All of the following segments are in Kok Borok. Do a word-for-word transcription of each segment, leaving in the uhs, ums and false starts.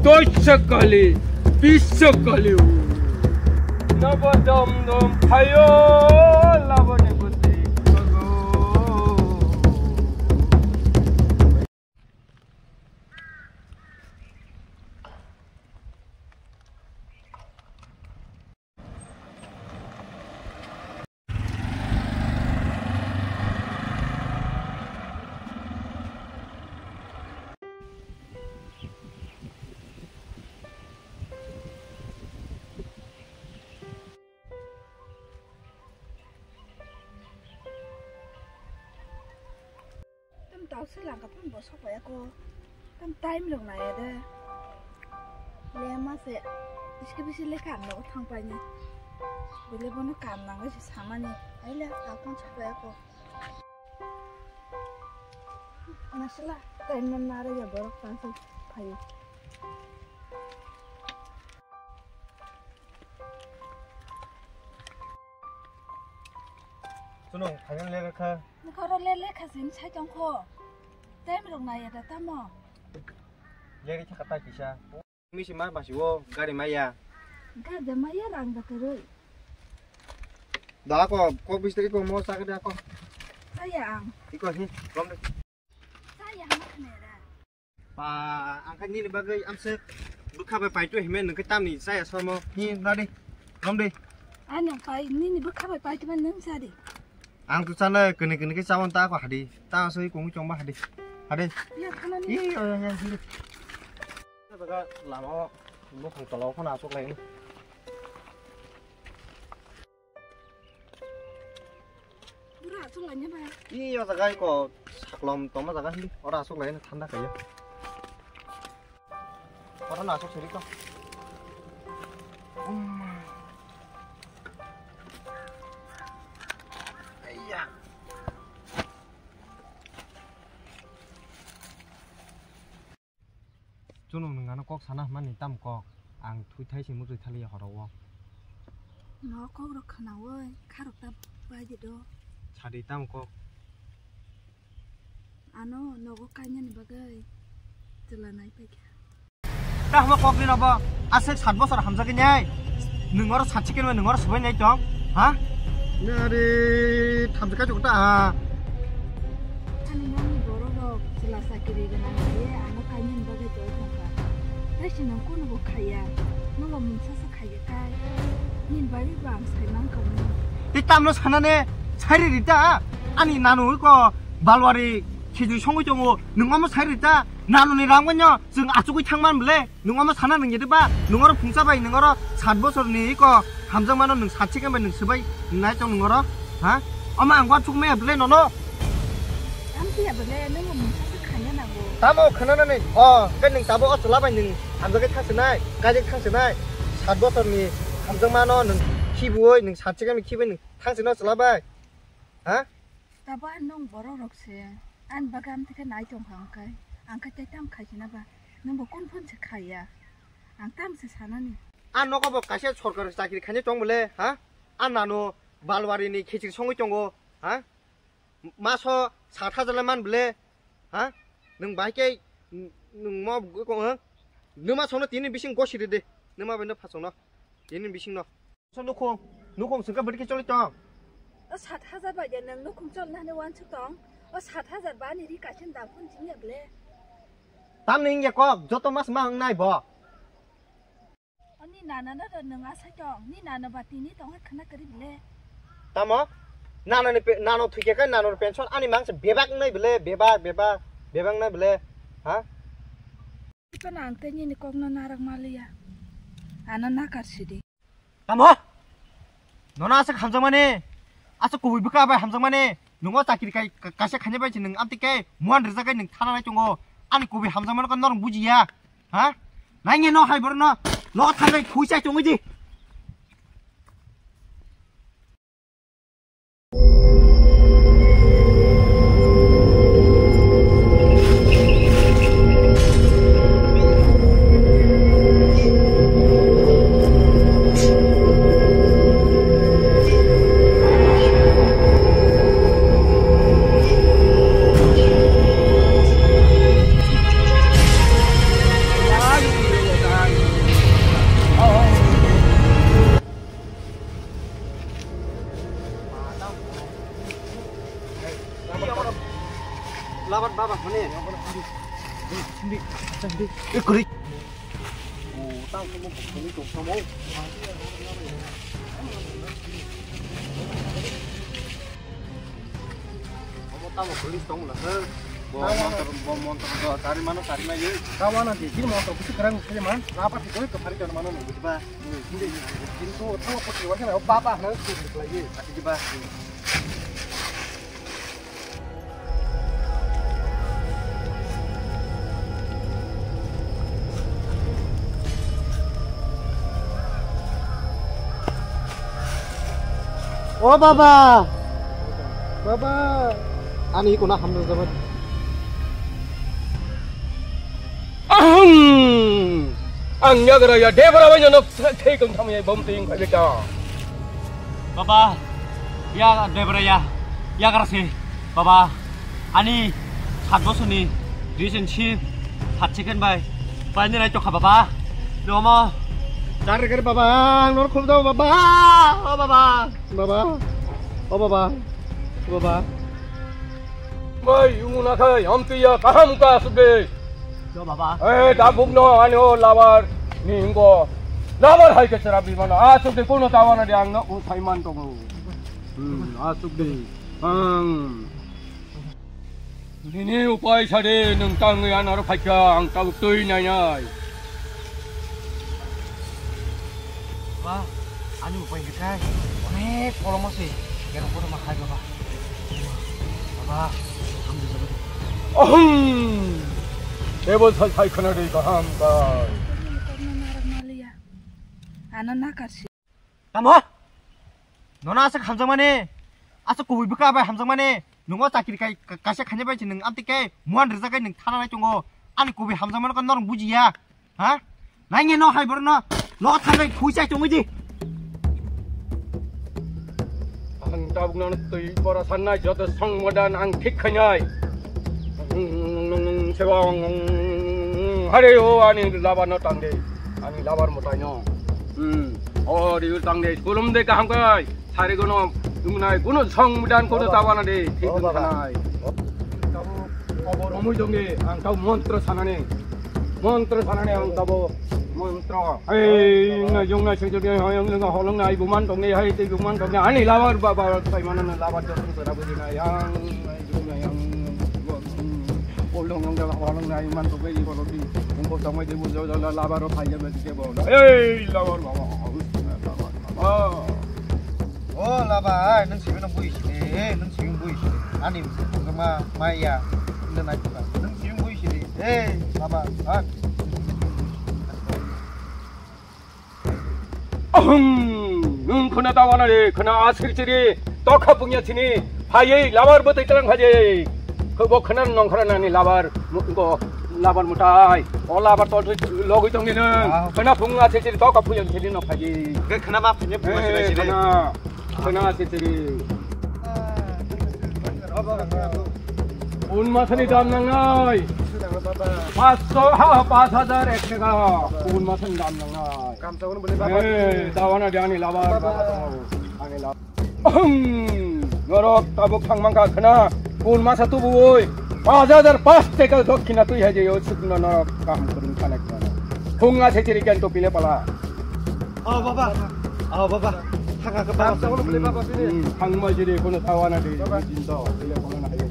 Toisa kali, bisa kali. Nabo dom dom phayo, laboni buti kogo. Tam tau se langka phun bo sok ya ko. Tam time rok nai ya de. Le ma se. Iske bisi le kam no thang pai ni. Bile bono kam nang se samani. Ai le tau phun sok ya ko. Masala time no nare ya borok tang se pai. Chunong, thangwi lerkha. Nokhoro le lekha sin sai tongkho. Time rok nai ya da tamo. Leri thaka ta kisa. Misi mar basi o gari maya. Gari da maya rang da keroi. Da ko, ko bistri ko mo sa ke da ko. Saya ang. Iko hi, lom de. Saya ang khnera. Pa, ang kha nini bagwi amswk bwkha bai paito hime nwng khe tamni chaya sormo. Hi, na di. Rom di. Ani pai nini bwkha bai paito man nwng sa di. Ang tu chana kene kene khe chawon ta ko hadi. Ta soi kong chong ba hadi. Hadi. Ya, khana ni. Hi, o yang yang sini. Jaga lama o bukhang tolao khana asok lai. Bura aswk laina ba. Iyo jaga iko saklom tongma jaga hindi. Ora aswk laina thanda kaya. Ora na aswk siri ko. Aiya. Chwng nwng ano kok sana hwnmani tamo kok? Ang thwi thai se muchwi thaliya horo o. No kok rok khwnawi kharok ta bai di do. Sadi tamo kok? Ano nogo kainani bagwi chwla nai paikha. Ta hwnba kok ni nobo aswk sat bosor hamjagwi nai. Nwng oro sat chicken nwng oro subai nai tong, ha? Nare thamsa kai ta ha. Ani nangni borok rok chwla chakiri gwnang khe ano kainani bagwi tongwi thangkha. Tei se nwng kunu bo khaiya. Nobo mungsa se khaiya kai. Nini bagwi bo ang sai mankha. Tei tamno sanane sairi rita ani nanu ko balwari khejui songwi tongo. Nwng omo sairi rita nanoni rang bai no chwng achugwi thangman bwle. Nwng omo sana nang yedi ba? Nwng oro phungsa bai, nwng oro sat bosorni iko hamjakmano nwng sat chicken bai nwng swbai nai tong nwng oro, ha? Omo ang uansuk maya bwle nono? Ang phiya bwle, nwng mungsa se khanya nango. Tamo khwnanani? O, hwnkhe nwng tabuk o chwla bai nwng hamjagwi thang sinai, kaijak thang sinai. Sat bosorni hamjakmano nwng khibiwi, nwng sat chicken bai khibiwi nwng thang sinai o chwla bai, ha? Tabo ang nwng borok rok se, ani bagwi amtwi khe nai tong kha, hwnkhe ang khe tei tamo khai khina ba? Nwng bo kunu phone se khaiya, ang tamo se sanani. A nogo bo kaisa sorkar chakri khainai tong bwle, ha? A nano balwari ni khichiri songwi tongo, ha? Maso sat hajar lai man bwle, ha? Nwng bai khe, nwng mo, nwng ma songno tini bising gosi ride, nwng ma bai no phasongno, tini bising no. So nukhung, nukhung sengkha bwrwi khe choli tong. O sat hajar bai de nwng nukhung chol nani uansuk tong. O sat hajar ba ni ri kaisa dal phone chini ya bwle. Tam ni ya kok, joto mas ma wng nai bo. Ani nana na do nwng asai tong, ni nana ba tini tong hai khana kari bwle. Tamo? Nana ni pe-, nano thwikhe kai nano pension ani mangse bebak nai bwle, bebak, bebak, bebak nai bwle. Ha? Ipan ang tei nini kokno narak maliya. Ano nakar sidi. Tamo? Nono aswk hamjakmani, aswk kubui bwkha bai hamjakmani, nwng o chakiri kai, ka-, kaisa khainai bai se nwng amtwi khe muhan rijak kai nwng thana nai tongo. Ani kubui hamjakmano khe norok bujiya, ha? Nangya no hai borokno, nogo thangwi khui chai tongwi di. Sindi, sindi. Eh, kuri. Oh, tang kamu bukuni tong kamu. Kamu tang bukuni tong lah, eh. Bo montor, bo montor, bo tari mana, tari mana, eh. Tahu mana sih, ini montor, bisa kerang, bisa mana? Apa sih, kau itu hari mana, bisa ba? Kintu tamo poti wake na baba na ku lagi ati ba. O baba. Baba. Ani iko na hamdo jabat. Ahem! Ang yagra ya debra bai jono thei kong thamya bom ting khai beta. Baba, ya debra ya, yagra se, baba, ani sat bosoni relationship sat second bai, bai ni rai tokha baba, nomo, dar kar baba, ang nor khum dao baba, o baba, baba, o baba, baba. Bai, yumuna khai, amtiya, kaham ka suge. Yo, baba. Eh, dabuk no, ani o labar, ni ingo. Labar hai ke sera bimano, asuk de kono tawana de ang no, o saiman to go. Hmm, asuk de. Ang. Nini upai sade, nung tangwi anaro phaikha, ang tabuk twi nai nai. Ba, ani upai hwnkhe onek kolom se, kerong kono ma khai baba. Baba, hamdi jabai. Ohum! Tebo sai sai khana dei kaham kai. Ano nakarsi. Tamo? Nono aswk hamjakmani, aswk kubui bwkha bai hamjakmani, nungo chakri kai, ka-, kaisa khaina bai se nwng amtwi khe muhan rwjak khe nwng thana nai tongo. Ani kubui hamjakmano khe norok bujiya. Ha? Nangya no hai borno. Nogo thangwi khuisa chongwi di. Ang tabuk nang twi pora sannai joto song modan ang thik khainai. Sebo ang hari o ani labar no tangde. Ani labar mutai no. Hmm. O riu tangde. Kulum de kaham kai. Sari gono, dungnai, kuno song mudan kono tawana de, thik dungkhanai. Tabo, obor omoi dongde, ang tabo montro sanani. Montro sanani ang tabo, montro. Hei, yungna, yungna, sejodi, hei, yungna, holongna, ai buman dongde, hei, tei buman dongde, ani labar, ba, ba, sai manana labar, jotong sana bujina, yang, ai, yungna, yang, holong, yang, holongna, ai man dongde, i bolong di, ungko samai de, bujo, jala, labar, phai, jala, dike, bolong. Hei, labar, baba, labar. Oh. Oh, laba, ai, nung simi nung bui sini, eh, nung simi bui sini. Ani, ma, maya, nung nai tuka. Nung simi bui sini, eh, laba, ah. Ahum, nung khuna tawana re, khuna asir chiri, tokha pungya chini, phayei, labar bwtwi tlang phayei. Khe bo khna nongkhra nani labar, mu-, ko labar mutai. O labar tol thwi logwi tongni nung. Wow. Khna phung a thechiri tok a phuyang thedi no phaji. Khe khna ma phanya phung a thedi. Khna. Khna thechiri. Un masani dam nangnai. Paanch so, ha, paanch hajar ek taka. Un masani dam nangnai. Kam sa un bole baba. Eh, dawana jani labar. Baba. Ani labar. Ahem, norok tabuk thang mangkha khna, kun masa tubuwi, paanch hajar paanch taka dokhina twi hai jayo, sukno norok kaham kwrwng khanai khna. Phung a thechiri kento pile pala. Oh, baba. Oh, baba. Thang ka baba. Thang ma jiri kono tawana de, jinto, pile pala na hayo.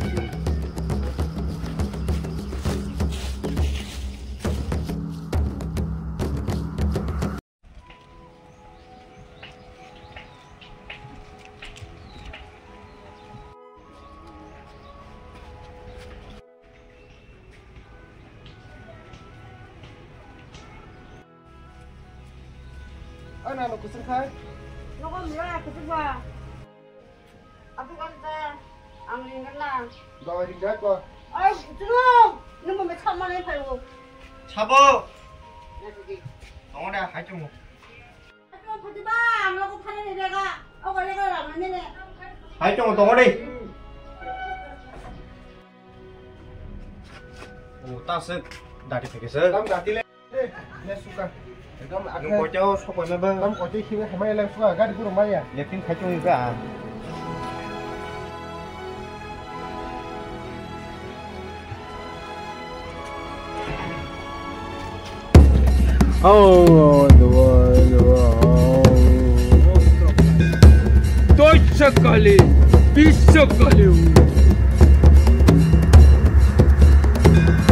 Ai, nang no kuchuk khai? Nogo mura kuchuk ba. Abdul Karim ta, ang ringan na. Dawai ringan ko. Ai, chungo, nung mo mekha mane phai o. Sabo. Nasugi. Tongo da, hai chungo. Hai chungo, tongo, tongo de. O, ta se, dati phai khe se. Tam dati le. Eh, le suka. Ekdom akhe. Nung koiteo sokoi ma ba? Tam koiteo khibi hamai le suka, gari guru maya. Lepin khai chungo ba. Oh, the world, oh. Tocha kali, pisa kali.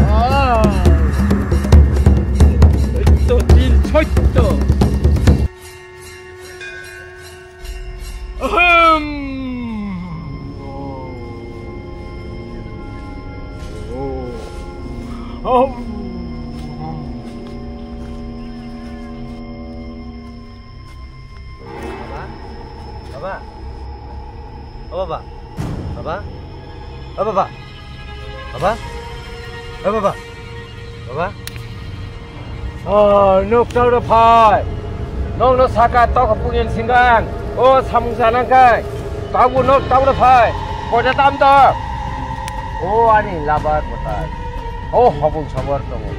Ah. Ito din choito. Ahem. Oh. Oh. Baba? Baba? O baba? Baba? O baba? Baba? O baba? Baba? O, nok tawra phai. Nokno saka tok pungin singang. O samung sanang kai. Tabu nok tawra phai. Koda tam da. O ani labar kotai. O hobung sabar tongo.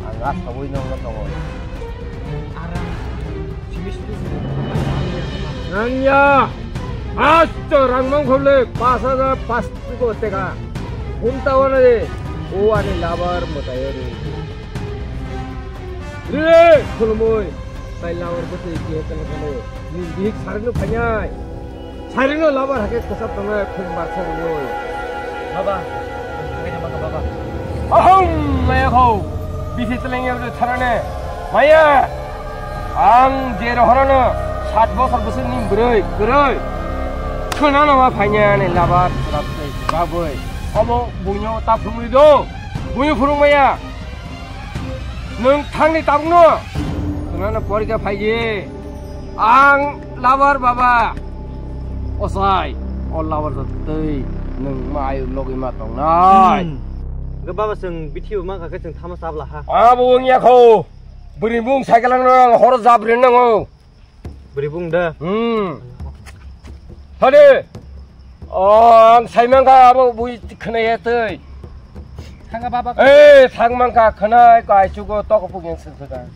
Ang asabui nokno tongo. Nangya, asto rangmang khole pas hajar pas tiko teka. Hunta wana de, o ani labar matayo de. Re, khulumoi, tai labar bwtwi kihe tala tala. Ni bihik sarino phanyai. Sarino labar hake kwchap tongnai khum barsa rwngo. Baba, ang thangwi tongma kha, baba. Aham, maya kho. Bisi teleng ya udah charane. Maya. Ang je rohorano sat bosor bwswk ni bwrwi, kwrwi. Khwnano ma phainani labar chwrap tei babwi. Obo buino ta phungri do. Buino phurung maya. Nwng thangni tabukno. Khwnano porikha phaidi. Ang labar baba. Osai, o labar sa tei nwng ma ayuk logwi ma tongnai. Hmm. Ga baba, chwng bithibo mankha khe chwng thama chabla ha. Abo wngya kho. Bwrwi bung cycle ang horo jabri nango. Bwrwi bung da. Hmm. Hade. O, ang saimangkha abo bui khwnaya tei. Thanga baba. Eh, thangmangkha khwnai kai chugo tok pung yang sengkha.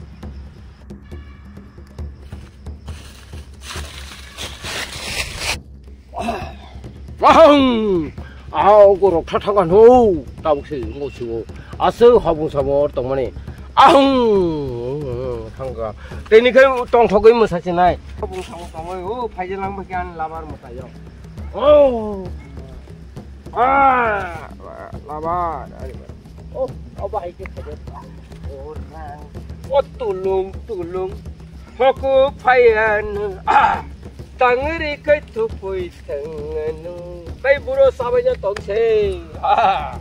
Ahung! Ahung, ko rok tha thang ano. Tabuk se ngo siwo. Aswk habung samor tongmani. Ahung! Thangka. Teni khai tong thogwi mwsa sinai. Habung samor tongmani. O, phaije lang ba kyan labar mwsa yo. Oh! Ah! Labar. Oh, oh, bahai ke khabe. Oh, nang. Oh, tulung, tulung. Hoku phayan. Ah! Tangri kai thupui thanganu. Bai buro sabai ja tong se. Ah!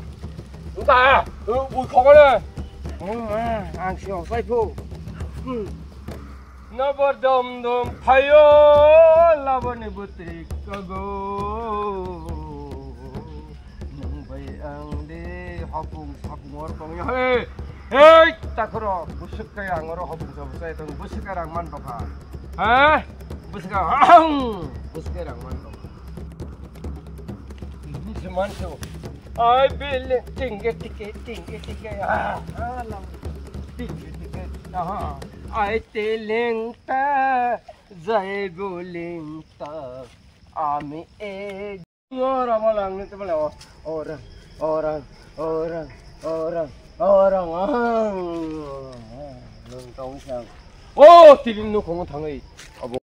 Engka, bu khogole. Hmm, ah, ang si osai phu. Hmm. Nabor dom dom phayo labani bwtwi kago. Nwng bai ang de hopung sapung or tong ya he. Hei, takhoro bwswk kai ang oro hopung sapung sai tong bwswk kai rang man bokha. Ha? Bwswk kai, bwswk kai rang man bokha. Ni se man se. Ai bele tingge tike tingge tike. Ah, ah, lam. Tingge tike. Aha. Ai te lengta. Jai bo lengta, ami e. Ora malang ni temale o, orang, orang, orang, orang, orang, ah. Nung tong sang. Oh, tini nung kong thangai. Abo.